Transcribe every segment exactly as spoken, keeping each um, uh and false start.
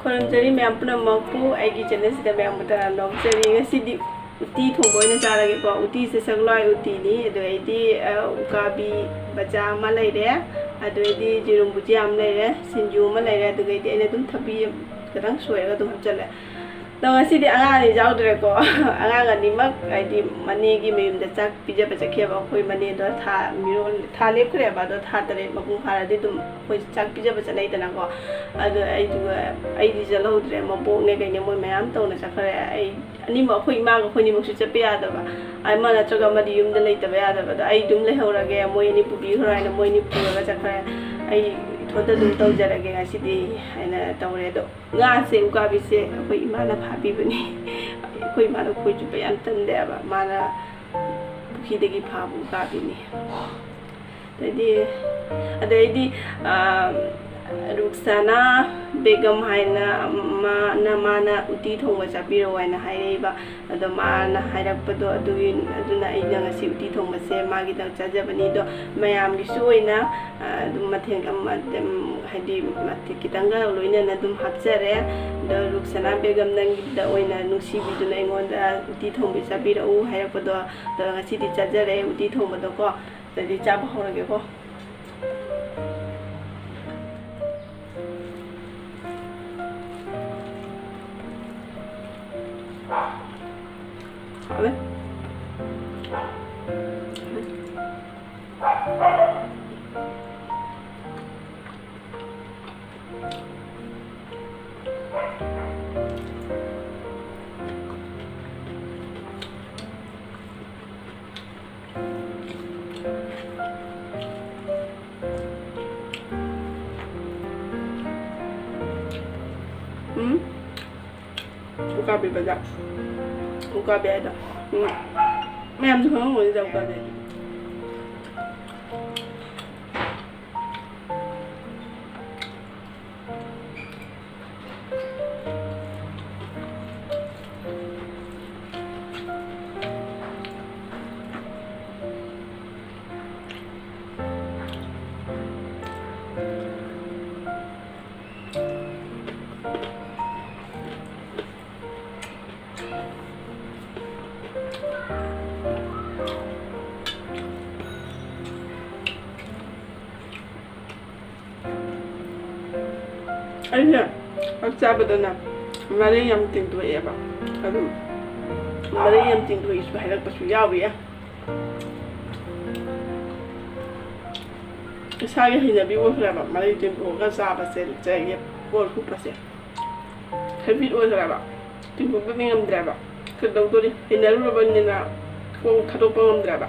ꯈꯨꯔꯨꯝꯖꯔꯤ ꯃꯌꯥꯝ ꯄꯨꯝꯅꯃꯛꯄꯨ꯫ ꯑꯩꯒꯤ ꯆꯦꯅꯦꯜꯁꯤꯗ ꯃꯌꯥꯝꯕꯨ ꯇꯔꯥꯝꯅ ꯑꯣꯛꯆꯔꯤ꯫ ꯉꯁꯤꯗꯤ ꯎꯇꯤ ꯊꯣꯡꯕ ꯑꯣꯏꯅ ꯆꯥꯔꯒꯦꯀꯣ꯫ ꯎꯇꯤꯁꯦ ꯁꯒꯣꯜꯍꯋꯥꯏ ꯎꯇꯤꯅꯤ꯫ ꯑꯗꯨ ꯑꯩꯗꯤ, ꯑ, ꯎꯀꯥꯕꯤ ꯕꯖꯥ ꯑꯃ ꯂꯩꯔꯦ, ꯑꯗꯨ ꯑꯩꯗꯤ ꯌꯦꯔꯨꯝ ꯕꯨꯖꯤꯌꯥ ꯑꯃ ꯂꯩꯔꯦ, ꯁꯤꯡꯖꯨ ꯑꯃ ꯂꯩꯔꯦ, ꯑꯗꯨꯒ ꯑꯩꯗꯤ ꯑꯩꯅ ꯑꯗꯨꯝ ꯊꯕꯤ ꯈꯤꯇꯪ ꯁꯣꯏꯔꯒ ꯑꯗꯨꯝ ꯍꯥꯞꯆꯜꯂꯦ꯫ ꯑꯗꯣ ꯉꯁꯤꯗꯤ ꯑꯉꯥꯡ ꯑꯅꯤ ꯌꯥꯎꯗ꯭ꯔꯦꯀꯣ꯫ ꯑꯉꯥꯡ ꯑꯅꯤꯃꯛ ꯍꯥꯏꯗꯤ ꯃꯅꯦꯒꯤ ꯃꯌꯨꯝꯗ ꯆꯥꯛ ꯄꯤꯖꯕ ꯆꯠꯈꯤꯑꯕ꯫ ꯑꯩꯈꯣꯏ ꯃꯅꯦꯗꯣ ꯊꯥ ꯃꯤꯔꯣꯜ, ꯊꯥ ꯂꯦꯞꯈ꯭ꯔꯦꯕ꯫ ꯑꯗꯣ ꯊꯥ ꯇꯔꯦꯠ ꯃꯄꯨꯡ ꯐꯥꯔꯗꯤ ꯑꯗꯨꯝ ꯑꯩꯈꯣꯏ ꯆꯥꯛ ꯄꯤꯖꯕ ꯆꯠꯅꯩꯗꯅꯀꯣ꯫ ꯑꯗꯣ ꯑꯩꯗꯨꯒ, ꯑꯩꯗꯤ ꯆꯠꯍꯧꯗ꯭ꯔꯦ꯫ ꯃꯕꯣꯛꯅꯦ ꯀꯩꯅꯦ ꯃꯣꯏ ꯃꯌꯥꯝ ꯇꯧꯅ ꯆꯠꯈ꯭ꯔꯦ꯫ ꯑꯩ ꯑꯅꯤꯃꯛ, ꯑꯩꯈꯣꯏ ꯏꯃꯥꯒ ꯑꯩꯈꯣꯏꯅꯤꯃꯛꯁꯨ ꯆꯠꯄ ꯌꯥꯗꯕ, ꯑꯃ ꯅꯠꯇ꯭ꯔꯒ ꯑꯃꯗꯤ ꯌꯨꯝꯗ ꯂꯩꯇꯕ ꯌꯥꯗꯕ꯫ ꯑꯗꯣ ꯑꯩ ꯑꯗꯨꯝ ꯂꯩꯍꯧꯔꯒꯦ, ꯃꯣꯏ ꯑꯅꯤ ꯄꯨꯕꯤꯈ꯭ꯔꯣ ꯍꯥꯏꯅ ꯃꯣꯏ ꯑꯅꯤ ꯄꯨꯔꯒ ꯆꯠꯈ꯭ꯔꯦ꯫ ꯑꯩ ꯏꯊꯣꯟꯇ ꯑꯗꯨꯝ ꯇꯧꯖꯔꯒꯦ ꯉꯁꯤꯗꯤ ꯍꯥꯏꯅ ꯇꯧꯔꯦ꯫ ꯑꯗꯣ ꯉꯥꯁꯦ, ꯎꯀꯥꯕꯤꯁꯦ ꯑꯩꯈꯣꯏ ꯏꯃꯥꯅ ꯐꯥꯕꯤꯕꯅꯤ꯫ ꯑꯩꯈꯣꯏ ꯏꯃꯥꯗꯣ ꯈꯣꯏ ꯆꯨꯞꯄ ꯌꯥꯝ ꯇꯟꯗꯦꯕ꯫ ꯃꯥꯅ ꯄꯨꯈ꯭ꯔꯤꯗꯒꯤ ꯐꯥꯕ ꯎꯀꯥꯕꯤꯅꯤ꯫ ꯑꯗꯩꯗꯤ, ꯑꯗꯩꯗꯤ, ꯑꯥ, ꯔꯨꯛꯁꯥꯅꯥ ꯕꯦꯒꯝ ꯍꯥꯏꯅ ꯃꯥꯅ, ꯃꯥꯅ ꯎꯇꯤ ꯊꯣꯡꯕ ꯆꯥꯕꯤꯔꯛꯑꯣ ꯍꯥꯏꯅ ꯍꯥꯏꯔꯛꯏꯕ꯫ ꯑꯗꯣ ꯃꯥꯅ ꯍꯥꯏꯔꯛꯄꯗꯣ ꯑꯗꯨꯒꯤ, ꯑꯗꯨꯅ ꯑꯩꯅ ꯉꯁꯤ ꯎꯇꯤ ꯊꯣꯡꯕꯁꯦ ꯃꯥꯒꯤꯗꯃꯛ ꯆꯥꯖꯕꯅꯤ꯫ ꯑꯗꯣ ꯃꯌꯥꯝꯒꯤꯁꯨ ꯑꯣꯏꯅ, ꯑ, ꯑꯗꯨꯝ ꯃꯊꯦꯜ ꯑꯃ, ꯑꯗꯨꯝ, ꯍꯥꯏꯗꯤ, ꯃꯊꯦꯜ ꯈꯤꯇꯪꯒ ꯂꯣꯏꯅꯅ ꯑꯗꯨꯝ ꯍꯥꯞꯆꯔꯦ꯫ ꯑꯗꯣ ꯔꯨꯛꯁꯅꯥ ꯕꯦꯒꯝ, ꯅꯪꯒꯤꯗ ꯑꯣꯏꯅ ꯅꯨꯡꯁꯤꯕꯤꯗꯨꯅ ꯑꯩꯉꯣꯟꯗ ꯎꯇꯤ ꯊꯣꯡꯕꯤ ꯆꯥꯕꯤꯔꯛꯎ ꯍꯥꯏꯔꯛꯄꯗꯣ, ꯑꯗꯣ ꯉꯁꯤꯗꯤ ꯆꯥꯖꯔꯦ ꯎꯇꯤ ꯊꯣꯡꯕꯗꯣꯀꯣ꯫ ꯑꯗꯨꯗꯤ ꯆꯥꯕ ꯍꯧꯔꯒꯦꯀꯣ꯫ ꯍꯥꯎꯋꯦ꯫ ꯎꯝ? ꯎꯀꯥꯕꯤ ꯕꯖꯥꯔ꯫ ꯎꯀꯥꯕꯤ ꯍꯥꯏꯗꯣ꯫ ꯎꯝ꯫ ꯃꯌꯥꯝꯁꯨ ꯈꯪꯉꯝꯒꯅꯤꯗ ꯎꯀꯥꯕꯤ꯫ ꯑꯩꯅ ꯆꯥꯛ ꯆꯥꯕꯗꯅ ꯃꯔꯩ ꯌꯥꯝ ꯇꯤꯡꯊꯣꯛꯑꯦꯕ꯫ ꯑꯗꯨꯝ ꯃꯔꯩ ꯌꯥꯝ ꯇꯤꯡꯊꯣꯛꯏꯁꯨ ꯍꯥꯏꯔꯛꯄꯁꯨ ꯌꯥꯎꯔꯤ꯫ ꯏꯁꯥꯒꯤ ꯍꯩꯅꯕꯤ ꯑꯣꯏꯈ꯭ꯔꯦꯕ ꯃꯔꯩ ꯇꯤꯡꯊꯣꯛꯑꯒ ꯆꯥꯕꯁꯦ, ꯆꯥꯏꯒꯤ ꯕꯣꯔ ꯍꯨꯞꯄꯁꯦ ꯍꯦꯕꯤꯠ ꯑꯣꯏꯈ꯭ꯔꯦꯕ꯫ ꯇꯤꯡꯊꯣꯛꯇꯗꯤ ꯉꯝꯗ꯭ꯔꯦꯕ꯫ ꯀꯩꯗꯧꯗꯣꯔꯤ? ꯍꯩꯅꯔꯨꯔꯕꯅꯤꯅ ꯈꯣꯡ ꯊꯥꯗꯣꯛꯄ ꯉꯝꯗ꯭ꯔꯦꯕ꯫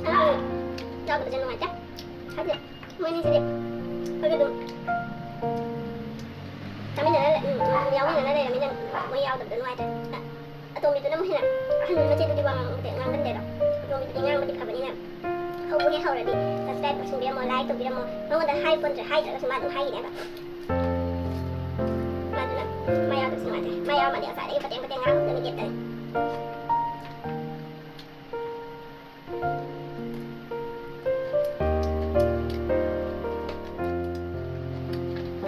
ꯑꯉꯥꯡ ꯌꯥꯎꯗꯕꯁꯦ ꯅꯨꯡꯉꯥꯏꯇꯦ꯫ ꯍꯥꯏꯗꯤ ꯃꯣꯏꯅꯤꯁꯤꯗꯤ ꯑꯩꯈꯣꯏꯒ ꯑꯗꯨꯝ ꯆꯥꯃꯤꯟꯅꯔ ꯂꯩ-, ꯎꯝ, ꯎꯝ, ꯌꯥꯎꯃꯤꯟꯅꯔ ꯂꯩꯔꯃꯤꯅ ꯃꯣꯏ ꯌꯥꯎꯗꯕꯗꯣ ꯅꯨꯡꯉꯥꯏꯇ꯭ꯔꯦ꯫ ꯑꯇꯣꯝꯕꯤꯗꯨꯅ ꯑꯃꯨꯛ ꯍꯦꯟꯅ ꯑꯍꯟꯗꯨꯅ ꯃꯆꯦꯗꯨꯗꯤ ꯋꯥ ꯉꯥꯡꯕꯗꯤ ꯉꯥꯡꯒꯟꯗꯦꯕ꯫ ꯑꯇꯣꯝꯕꯤꯗꯨꯗꯤ ꯉꯥꯡꯕꯗꯤ ꯐꯕꯅꯤꯅ ꯍꯧꯕ ꯍꯦꯛ ꯍꯧꯔꯗꯤ subscribe ꯇꯧꯁꯤꯟꯕꯤꯔꯝꯃꯣ, like ꯇꯧꯕꯤꯔꯝꯃꯣ꯫ ꯃꯉꯣꯟꯗ ꯍꯥꯏ ꯄꯣꯟꯗ꯭ꯔꯦ, ꯍꯥꯏꯗ꯭ꯔꯒꯁꯨ ꯃꯥ ꯑꯗꯨꯝ ꯍꯥꯏꯈꯤꯅꯦꯕ꯫ ꯃꯥꯗꯨꯅ ꯃꯥ ꯌꯥꯎꯗꯕꯁꯦ ꯅꯨꯡꯉꯥꯏꯇ꯭ꯔꯦ꯫ ꯃꯥ ꯌꯥꯎꯔꯝꯃꯗꯤ ꯉꯁꯥꯏꯗꯒꯤ ꯄꯇꯦꯡ ꯄꯇꯦꯡ ꯉꯥꯡꯉꯝꯒꯗꯕꯅꯤ ꯂꯦꯞꯇꯅ꯫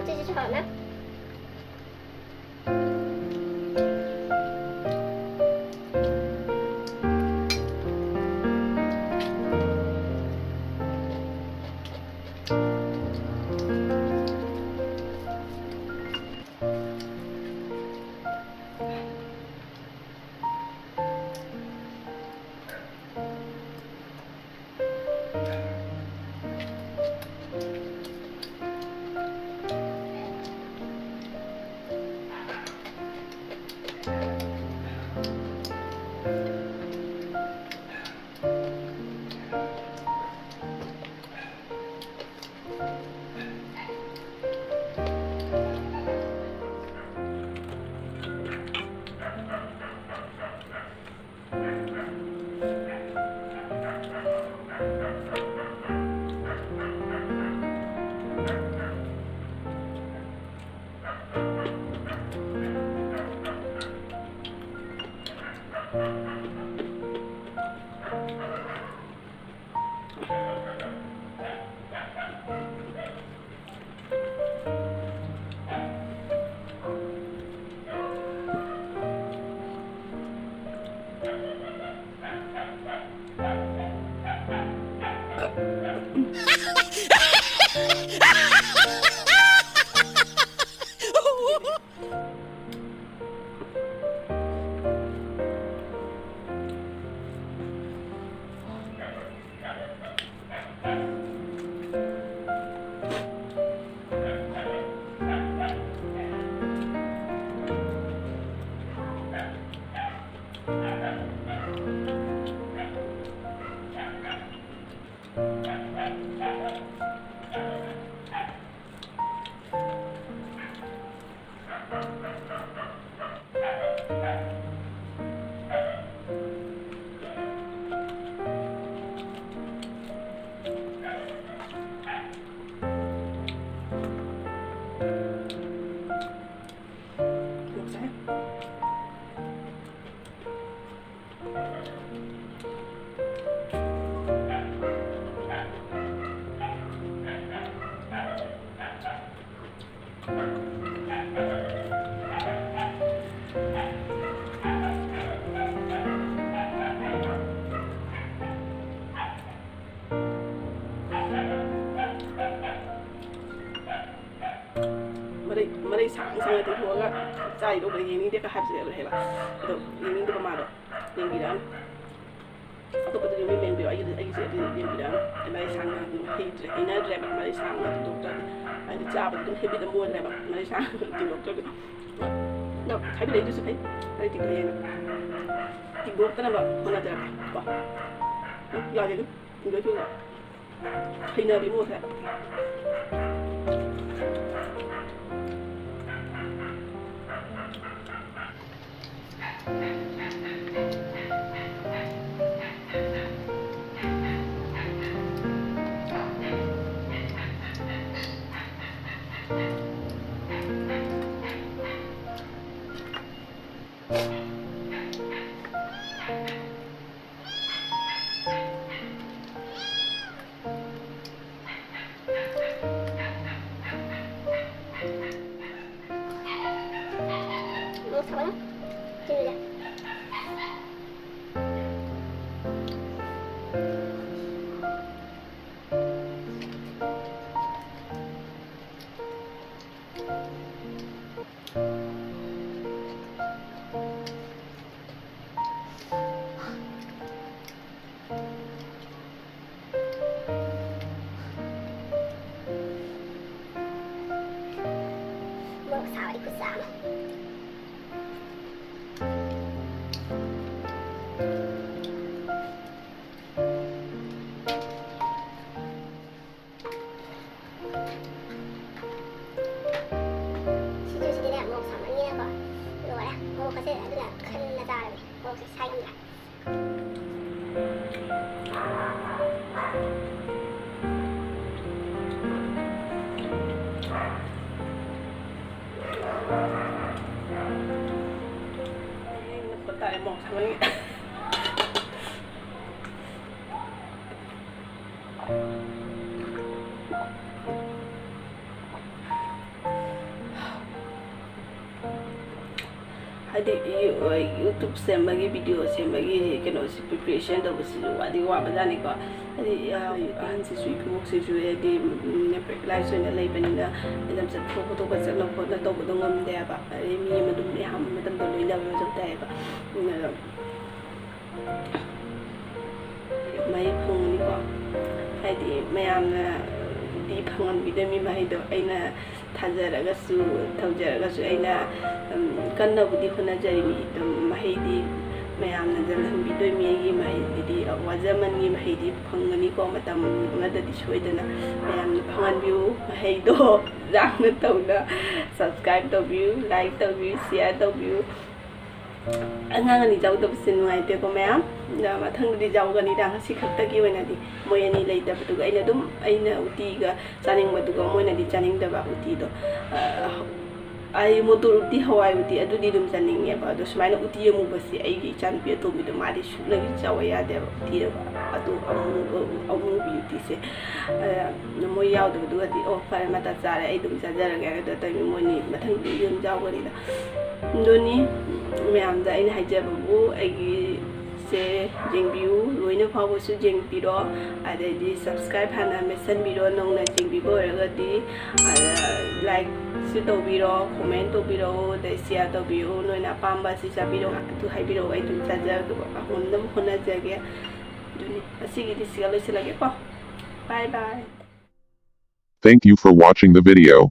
ꯁꯤꯁꯤꯁꯨ ꯍꯥꯎꯔꯝꯃꯦ꯫ ꯃꯔꯩ, ꯃꯔꯩ ꯁꯥꯡ ꯁꯥꯡꯅ ꯇꯤꯡꯊꯣꯛꯑꯒ ꯆꯥꯔꯤꯗꯣ ꯎꯕꯗ ꯌꯦꯡꯅꯤꯡꯗꯦꯒ ꯍꯥꯏꯕꯁꯨ ꯌꯥꯎꯔꯦ ꯍꯥꯏꯕ꯫ ꯑꯗꯣ ꯌꯦꯡꯅꯤꯡꯗꯕ ꯃꯥꯗꯣ ꯌꯦꯡꯕꯤꯔꯛꯑꯅꯨ꯫ ꯑꯇꯣꯞꯄꯗꯗꯤ ꯑꯗꯨꯝ ꯌꯦꯡꯕꯤꯌꯣ, ꯑꯩꯒꯤꯗꯤ, ꯑꯩꯒꯤꯁꯦ ꯑꯗꯨꯗꯤ ꯌꯦꯡꯕꯤꯔꯛꯑꯅꯨ꯫ ꯃꯔꯩ ꯁꯥꯡꯅ ꯑꯗꯨꯝ ꯍꯩꯇ꯭ꯔꯦ, ꯍꯩꯅꯗ꯭ꯔꯦꯕ ꯃꯔꯩ ꯁꯥꯡꯅ ꯇꯤꯡꯊꯣꯛꯇ꯭ꯔꯗꯤ꯫ ꯍꯥꯏꯗꯤ ꯆꯥꯕꯗ ꯑꯗꯨꯝ ꯍꯦꯕꯤꯠ ꯑꯃ ꯑꯣꯏꯈ꯭ꯔꯦꯕ ꯃꯔꯩ ꯁꯥꯡꯅ ꯇꯤꯡꯊꯣꯛꯇ꯭ꯔꯗꯤ꯫ ꯑꯗꯣ ꯍꯥꯏꯕꯤꯔꯛꯏꯗꯨꯁꯨ ꯐꯩ, ꯃꯔꯩ ꯇꯤꯡꯊꯣꯛꯑꯦꯅ꯫ ꯇꯤꯡꯊꯣꯛꯇꯅꯕ ꯍꯣꯠꯅꯖꯔꯛꯀꯦ ꯀꯣ꯫ ꯎꯝ, ꯌꯥꯗꯦ ꯑꯗꯨꯝ꯫ ꯍꯩꯅꯕꯤ ꯃꯣꯠꯂꯦ꯫ ꯃꯣꯔꯣꯛ ꯁꯥꯕꯗꯤ ꯈꯨꯠꯆꯥ ꯑꯃ꯫ ꯁꯤꯡꯖꯨꯁꯤꯗꯤꯅꯦ ꯃꯣꯔꯣꯛ ꯁꯥꯃꯟꯒꯤꯅꯦꯀꯣ ꯂꯣꯏꯔꯦ꯫ ꯃꯣꯔꯣꯛꯀꯁꯦ ꯑꯗꯨꯅ ꯈꯜꯂ ꯆꯥꯔꯕꯅꯦ꯫ ꯃꯣꯔꯣꯛꯁꯦ ꯁꯥꯏ ꯌꯥꯝ ꯌꯥꯏ꯫ ꯍꯥꯏꯗꯤ ꯌꯨ-, YouTube ꯁꯦꯝꯕꯒꯤ, video ꯁꯦꯝꯕꯒꯤ ꯀꯩꯅꯣꯁꯤ, preparation ꯇꯧꯕꯁꯤꯁꯨ ꯋꯥꯗꯤ ꯋꯥꯕꯖꯥꯠꯅꯤꯀꯣ꯫ ꯍꯥꯏꯗꯤ, ꯑ, ꯑꯍꯟꯁꯤꯁꯨ, ꯏꯀꯨꯕꯣꯛꯁꯤꯁꯁꯨ ꯍꯥꯏꯗꯤ, ꯎꯝ, paralyze ꯑꯣꯏꯅ ꯂꯩꯕꯅꯤꯅ ꯑꯗꯨꯝ ꯆꯠꯊꯣꯛ ꯈꯣꯠꯇꯣꯛꯄ, ꯆꯠꯅ ꯈꯣꯠꯅ ꯇꯧꯕꯗꯣ ꯉꯝꯗꯦ ꯍꯥꯏꯕ꯫ ꯑꯗꯩ ꯃꯤ ꯑꯃ ꯑꯗꯨꯝ ꯃꯌꯥꯝ ꯃꯇꯝꯗ ꯂꯣꯏꯅꯕ ꯃꯊꯧ ꯇꯥꯏꯌꯦꯕ꯫ ꯑꯗꯣ ꯃꯍꯩ ꯐꯪꯒꯅꯤꯀꯣ꯫ ꯍꯥꯏꯗꯤ ꯃꯌꯥꯝꯅꯗꯤ ꯐꯪꯍꯟꯕꯤꯗꯣꯏꯅꯤ ꯃꯍꯩꯗꯣ꯫ ꯑꯩꯅ ꯊꯥꯖꯔꯒꯁꯨ, ꯇꯧꯖꯔꯒꯁꯨ ꯑꯩꯅ, ꯎꯝ, ꯀꯟꯅꯕꯨꯗꯤ ꯍꯣꯠꯅꯖꯔꯤꯅꯤ꯫ ꯑꯗꯨꯝ ꯃꯍꯩꯗꯤ ꯃꯌꯥꯝꯅ ꯌꯥꯜꯍꯟꯕꯤꯗꯣꯏꯅꯤ ꯑꯩꯒꯤ ꯃꯍꯩꯗꯨꯗꯤ꯫ ꯋꯥꯖꯃꯟꯒꯤ ꯃꯍꯩꯗꯤ ꯐꯪꯒꯅꯤꯀꯣ, ꯃꯇꯝ ꯑꯃꯗꯗꯤ ꯁꯣꯏꯗꯅ꯫ ꯃꯌꯥꯝꯅ ꯐꯪꯍꯟꯕꯤꯌꯨ ꯃꯍꯩꯗꯣ꯫ ꯌꯥꯝꯅ ꯇꯧꯅ subscribe ꯇꯧꯕꯤꯌꯨ, like ꯇꯧꯕꯤꯌꯨ, share ꯇꯧꯕꯤꯌꯨ꯫ ꯑꯉꯥꯡ ꯑꯅꯤ ꯌꯥꯎꯗꯕꯁꯦ ꯅꯨꯡꯉꯥꯏꯇꯦꯀꯣ ꯃꯌꯥꯝ꯫ ꯑꯗ ꯃꯊꯪꯗꯗꯤ ꯌꯥꯎꯒꯅꯤꯗ, ꯉꯁꯤ ꯈꯛꯇꯒꯤ ꯑꯣꯏꯅꯗꯤ ꯃꯣꯏ ꯑꯅꯤ ꯂꯩꯇꯕꯗꯨꯒ ꯑꯩꯅ ꯑꯗꯨꯝ, ꯑꯩꯅ ꯎꯇꯤꯒ ꯆꯥꯅꯤꯡꯕꯗꯨꯒ ꯃꯣꯏꯅꯗꯤ ꯆꯥꯅꯤꯡꯗꯕ ꯎꯇꯤꯗꯣ꯫ ꯑ, ꯑꯩ ꯃꯣꯇꯣꯔ ꯎꯇꯤ, ꯍꯋꯥꯏ ꯎꯇꯤ ꯑꯗꯨꯗꯤ ꯑꯗꯨꯝ ꯆꯥꯅꯤꯡꯉꯦꯕ꯫ ꯑꯗꯣ ꯁꯨꯃꯥꯏꯅ ꯎꯇꯤ ꯑꯃꯨꯕꯁꯦ ꯑꯩꯒꯤ ꯏꯆꯥꯅꯨꯄꯤ ꯑꯇꯣꯝꯕꯤꯗꯣ ꯃꯥꯗꯤ ꯁꯨꯛꯅꯒꯤ ꯆꯥꯎ ꯌꯥꯗꯦꯕ ꯎꯇꯤ ꯑꯗꯨ ꯑꯃꯨꯕ, ꯑꯃꯨꯕꯤ ꯎꯇꯤꯁꯦ꯫ ꯑ, ꯃꯣꯏ ꯌꯥꯎꯗꯕꯗꯨꯒꯗꯤ, "ꯑꯣ, ꯐꯔꯦ, ꯃꯇꯥ ꯆꯥꯔꯦ, ꯑꯩ ꯑꯗꯨꯝ ꯆꯥꯖꯔꯒꯦ" ꯍꯥꯏꯅ ꯇꯧꯔꯦ꯫ ꯃꯣꯏꯅꯤ ꯃꯊꯪꯗꯤ ꯑꯗꯨꯝ ꯌꯥꯎꯒꯅꯤꯗ꯫ ꯑꯗꯨꯅꯤ ꯃꯌꯥꯝꯗ ꯑꯩꯅ ꯍꯥꯏꯖꯕꯕꯨ, ꯑꯩꯒꯤꯁꯦ ꯌꯦꯡꯕꯤꯌꯨ, ꯂꯣꯏꯅ ꯐꯥꯎꯕꯁꯨ ꯌꯦꯡꯕꯤꯔꯣ, ꯑꯗꯩꯗꯤ subscribe ꯍꯥꯟꯅ ꯃꯦꯠꯁꯟꯕꯤꯔꯣ ꯅꯧꯅ ꯌꯦꯡꯕꯤꯕ ꯑꯣꯏꯔꯒꯗꯤ꯫ ꯑꯗ likeꯁꯨ ꯇꯧꯕꯤꯔꯣ, comment ꯇꯧꯕꯤꯔꯛꯎ, ꯑꯗꯩ share ꯇꯧꯕꯤꯌꯨ, ꯅꯣꯏꯅ ꯑꯄꯥꯝꯕ ꯁꯤ ꯆꯥꯕꯤꯔꯣ ꯑꯗꯨ ꯍꯥꯏꯕꯤꯔꯛꯑꯣ, ꯑꯩ ꯑꯗꯨꯝ ꯆꯥꯖ-, ꯉꯝꯅꯕ ꯍꯣꯠꯅꯖꯒꯦ꯫ ꯑꯗꯨꯅꯤ, ꯉꯁꯤꯒꯤꯗꯤ ꯁꯤꯒ ꯂꯣꯏꯁꯤꯜꯂꯒꯦꯀꯣ꯫ Bye bye. Thank you for watching the video.